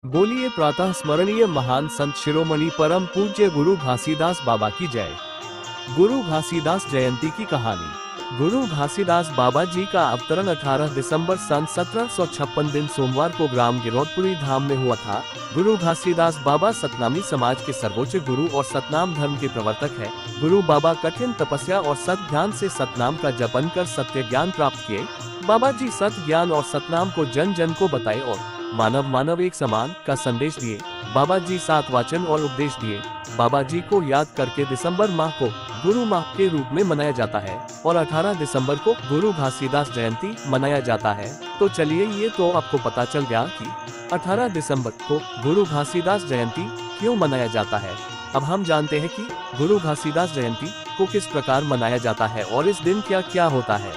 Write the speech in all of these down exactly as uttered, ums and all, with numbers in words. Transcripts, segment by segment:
बोलिए प्रातः स्मरणीय महान संत शिरोमणि परम पूज्य गुरु घासीदास बाबा की जय। गुरु घासीदास जयंती की कहानी। गुरु घासीदास बाबा जी का अवतरण अठारह दिसंबर सन सत्रह सौ छप्पन दिन सोमवार को ग्राम गिरौदपुरी धाम में हुआ था। गुरु घासीदास बाबा सतनामी समाज के सर्वोच्च गुरु और सतनाम धर्म के प्रवर्तक है। गुरु बाबा कठिन तपस्या और सत ध्यान से सतनाम का जपन कर सत्य ज्ञान प्राप्त किए। बाबा जी सत ज्ञान और सतनाम को जन जन को बताए और मानव मानव एक समान का संदेश दिए। बाबा जी सात वाचन और उपदेश दिए। बाबा जी को याद करके दिसंबर माह को गुरु माह के रूप में मनाया जाता है और अठारह दिसंबर को गुरु घासीदास जयंती मनाया जाता है। तो चलिए, ये तो आपको पता चल गया कि अठारह दिसंबर को गुरु घासीदास जयंती क्यों मनाया जाता है। अब हम जानते हैं कि गुरु घासीदास जयंती को किस प्रकार मनाया जाता है और इस दिन क्या क्या होता है।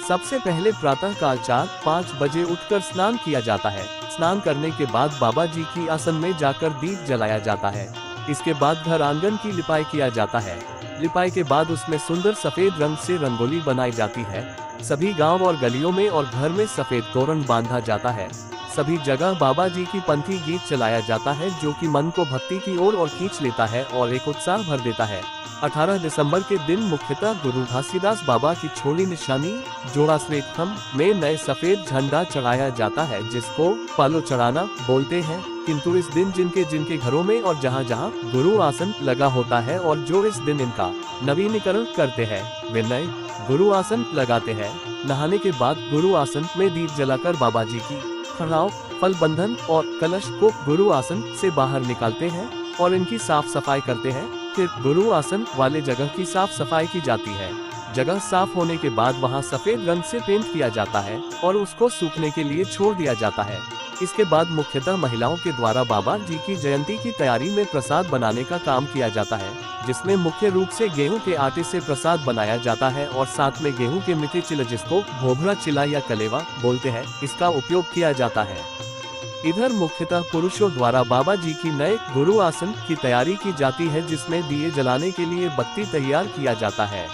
सबसे पहले प्रातः काल चार पाँच बजे उठकर स्नान किया जाता है। स्नान करने के बाद बाबा जी की आसन में जाकर दीप जलाया जाता है। इसके बाद घर आंगन की लिपाई किया जाता है। लिपाई के बाद उसमें सुंदर सफेद रंग से रंगोली बनाई जाती है। सभी गांव और गलियों में और घर में सफेद तोरण बांधा जाता है। सभी जगह बाबा जी की पंथी गीत चलाया जाता है, जो कि मन को भक्ति की ओर और खींच लेता है और एक उत्साह भर देता है। अठारह दिसंबर के दिन मुख्यतः गुरु घासीदास बाबा की छोड़ी निशानी जोड़ा श्रेष्ठम में नए सफेद झंडा चढ़ाया जाता है, जिसको पालो चढ़ाना बोलते हैं। किंतु इस दिन जिनके जिनके घरों में और जहाँ जहाँ गुरु आसन लगा होता है और जो इस दिन इनका नवीनीकरण करते हैं, वे नए गुरु आसन लगाते हैं। नहाने के बाद गुरु आसन में दीप जलाकर बाबा जी की खड़ाओ, फल बंधन और कलश को गुरु आसन से बाहर निकालते हैं और इनकी साफ सफाई करते हैं। फिर गुरु आसन वाले जगह की साफ सफाई की जाती है। जगह साफ होने के बाद वहां सफेद रंग से पेंट किया जाता है और उसको सूखने के लिए छोड़ दिया जाता है। इसके बाद मुख्यतः महिलाओं के द्वारा बाबा जी की जयंती की तैयारी में प्रसाद बनाने का काम किया जाता है, जिसमें मुख्य रूप से गेहूं के आटे से प्रसाद बनाया जाता है और साथ में गेहूं के मीठे चिल्ला, जिसको भोभरा चिल्ला या कलेवा बोलते हैं, इसका उपयोग किया जाता है। इधर मुख्यतः पुरुषों द्वारा बाबा जी की नए गुरु आसन की तैयारी की जाती है, जिसमें दिए जलाने के लिए बत्ती तैयार किया जाता है।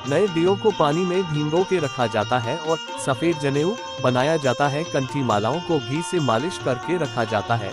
नए दियों को पानी में भिंगो के रखा जाता है और सफेद जनेऊ बनाया जाता है। कंठी मालाओं को घी से मालिश करके रखा जाता है।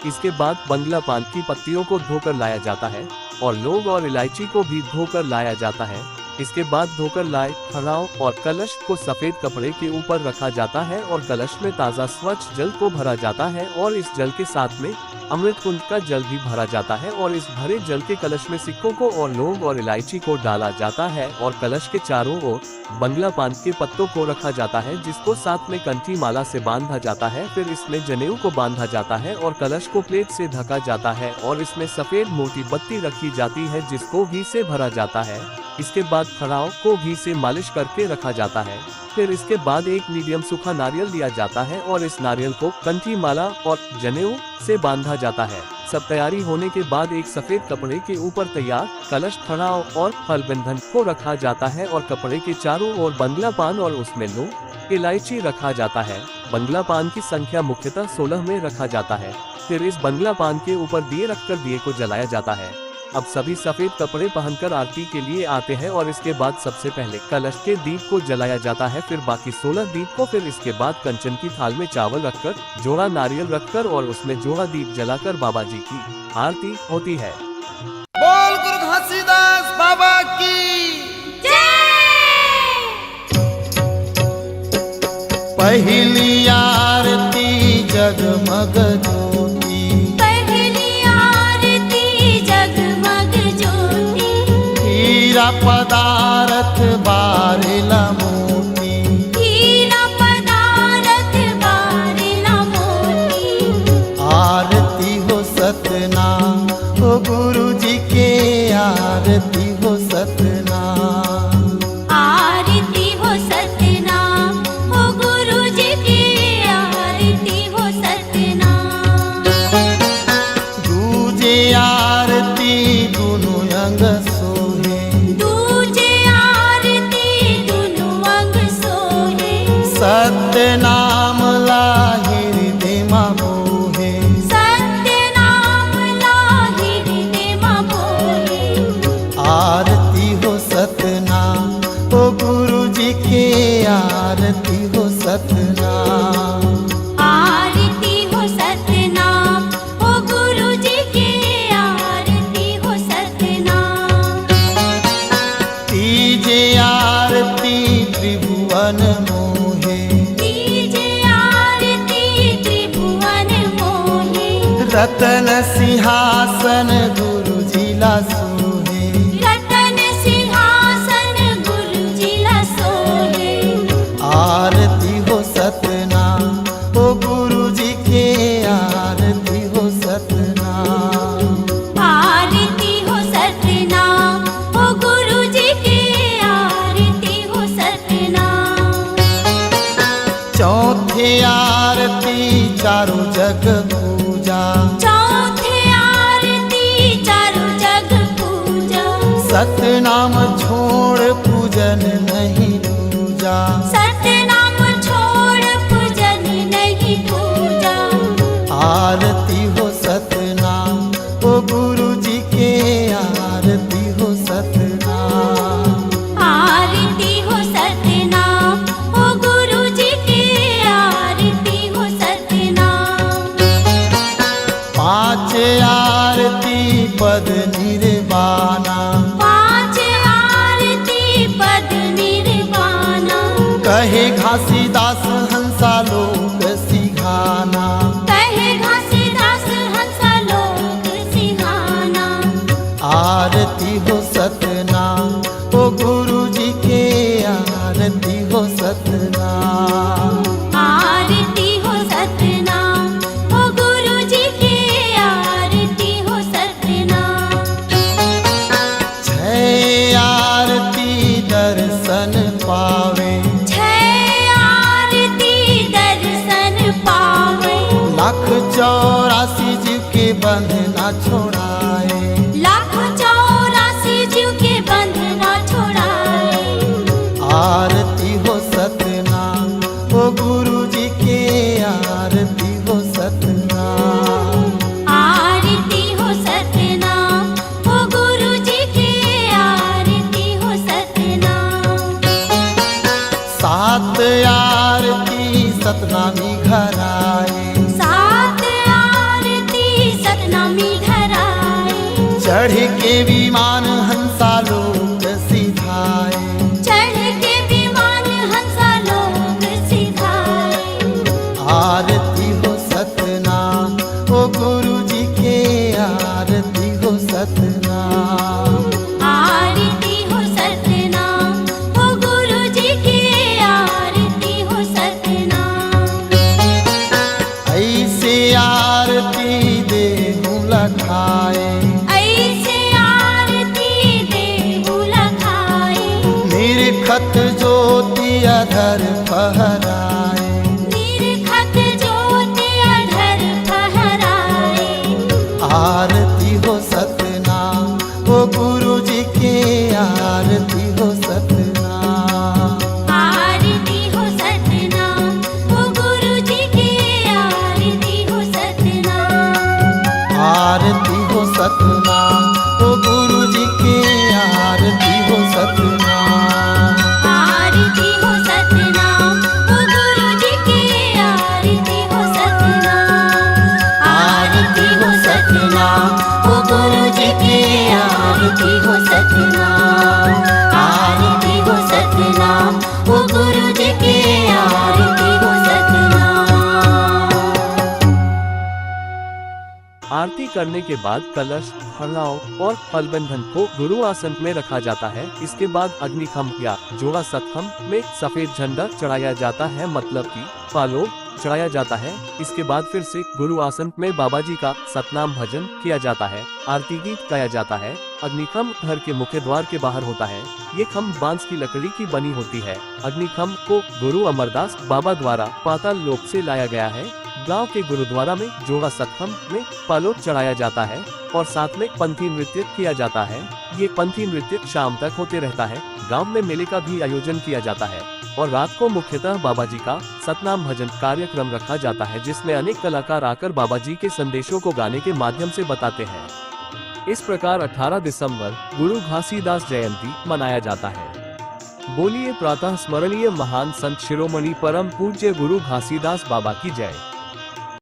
इसके बाद बंगला पान की पत्तियों को धोकर लाया जाता है और लौंग और इलायची को भी धोकर लाया जाता है। इसके बाद धोकर लाए खड़ाओ और कलश को सफेद कपड़े के ऊपर रखा जाता है और कलश में ताजा स्वच्छ जल को भरा जाता है और इस जल के साथ में अमृत कुंड का जल भी भरा जाता है और इस भरे जल के कलश में सिक्कों को और लौंग और इलायची को डाला जाता है और कलश के चारों ओर बंगला पान के पत्तों को रखा जाता है, जिसको साथ में कंठी माला से बांधा जाता है। फिर इसमें जनेऊ को बांधा जाता है और कलश को प्लेट से ढका जाता है और इसमें सफेद मोटी बत्ती रखी जाती है, जिसको घी से भरा जाता है। इसके बाद खड़ाओं को घी से मालिश करके रखा जाता है। फिर इसके बाद एक मीडियम सूखा नारियल दिया जाता है और इस नारियल को कंठी माला और जनेऊ से बांधा जाता है। सब तैयारी होने के बाद एक सफेद कपड़े के ऊपर तैयार कलश, खड़ाओ और फल बंधन को रखा जाता है और कपड़े के चारों ओर बंगला पान और उसमें लौंग, इलायची रखा जाता है। बंगला पान की संख्या मुख्यतः सोलह में रखा जाता है। फिर इस बंगला पान के ऊपर दिए रखकर दिए को जलाया जाता है। अब सभी सफेद कपड़े पहनकर आरती के लिए आते हैं और इसके बाद सबसे पहले कलश के दीप को जलाया जाता है। फिर बाकी सोलह दीप को, फिर इसके बाद कंचन की थाल में चावल रखकर, जोड़ा नारियल रखकर और उसमें जोड़ा दीप जलाकर बाबा जी की आरती होती है। बोल गुरु घासीदास बाबा की। पहली आरती जगमग ज्योति, पहली आरती जगमग ज्योति, हीरा पदारथ बारिला मोती, हीरा पदारथ बारिला मोती। आरती हो सतना, हो गुरु जी के आरती हो सतना। आरती हो सतना, हो गुरु जी की आरती हो सतना। दूजे आरती दुनु अंग सोहे, दूजे आरती दुनु अंग सोहे। सत्य नाम ला हृदय मा मोहे। सत्य नाम ला रतन सिंहासन गुरु जी ला सोहे। रतन सिंहासन गुरु जी ला सोहे। आरती हो सतनाम, ओ गुरु जी के आरती हो सतनाम। आरती हो सतनाम, ओ गुरु जी के आरती हो सतनाम। चौथे आरती चारों जग पूजा। चौथे आरती चारों जग पूजा। सतनाम छोड़ पूजन नहीं दूजा। सतनाम छोड़ पूजन नहीं दूजा। आरती हो सतनाम, ओ गुरु जी के आरती हो सतनाम। आरती हो सतनाम, ओ गुरु जी के आरती हो सतनाम। पांच आरती पद निर्वाणा। पांच आरती पद निर्वाणा। कहे घासीदास हंसा लोक सिंहाना। कहे घासीदास हंसा लोक सिंहाना। आरती हो सतनाम, ओ गुरु जी के आरती हो सतनाम। आरती हो सतनाम, ओ गुरु जी के आरती हो सतनाम। छह आरती दर्शन पावे। छह आरती दर्शन पावे। लाख चौरासी जीव के बंधना छोड़ाए। लाख चौरासी जीव के बंधना छोड़ाए। आरती हो सतनाम, ओ गुरु जी के आरती हो सतनाम। आरती हो सतनाम, ओ गुरु जी के आरती हो सतनाम। सात आरती सतनामी घर आए। सात आरती सतनामी घर आए। चढ़ के विमान हंसा लोक सिधाए। चढ़ के विमान हंसा लोक सिधाए। आरती हो सतनाम, ओ गुरु जी के आरती हो सतनाम। आरती हो सतनाम, ओ गुरु जी के आरती हो सतनाम। ऐसे आरती देहूं लखाए। ऐसे आरती देहूं लखाए। निरखत ज्योति अधर फहराए। निरखत ज्योति अधर फहराए। आरती हो सतनाम, ओ गुरु जी के आरती हो सतनाम। आरती हो सतनाम, ओ गुरु जी के आरती हो सतनाम। आरती हो सतनाम, ओ गुरु जी के आरती हो सतनाम। आरती हो सतनाम, ओ गुरु जी के आरती हो सतनाम। आरती हो सतनाम, ओ गुरु जी के आरती हो सतनाम। आरती हो सतनाम, ओ गुरु जी के आरती हो सतनाम। आरती करने के बाद कलश, फलाव और फलबंधन को गुरु आसन में रखा जाता है। इसके बाद अग्निखंभ या जोड़ा सतखंभ में सफेद झंडा चढ़ाया जाता है, मतलब कि पालो चढ़ाया जाता है। इसके बाद फिर से गुरु आसन में बाबा जी का सतनाम भजन किया जाता है, आरती गीत गाया जाता है। अग्निखंभ घर के मुख्य द्वार के बाहर होता है। ये खंभ बांस की लकड़ी की बनी होती है। अग्निखंभ को गुरु अमरदास बाबा द्वारा पाताल लोक से लाया गया है। गांव के गुरुद्वारा में जोड़ा सतखंभ में पालो चढ़ाया जाता है और साथ में पंथी नृत्य किया जाता है। ये पंथी नृत्य शाम तक होते रहता है। गांव में मेले का भी आयोजन किया जाता है और रात को मुख्यतः बाबा जी का सतनाम भजन कार्यक्रम रखा जाता है, जिसमें अनेक कलाकार आकर बाबा जी के संदेशों को गाने के माध्यम से बताते हैं। इस प्रकार अठारह दिसंबर गुरु घासीदास जयंती मनाया जाता है। बोलिए प्रातः स्मरणीय महान संत शिरोमणि परम पूज्य गुरु घासीदास बाबा की जय।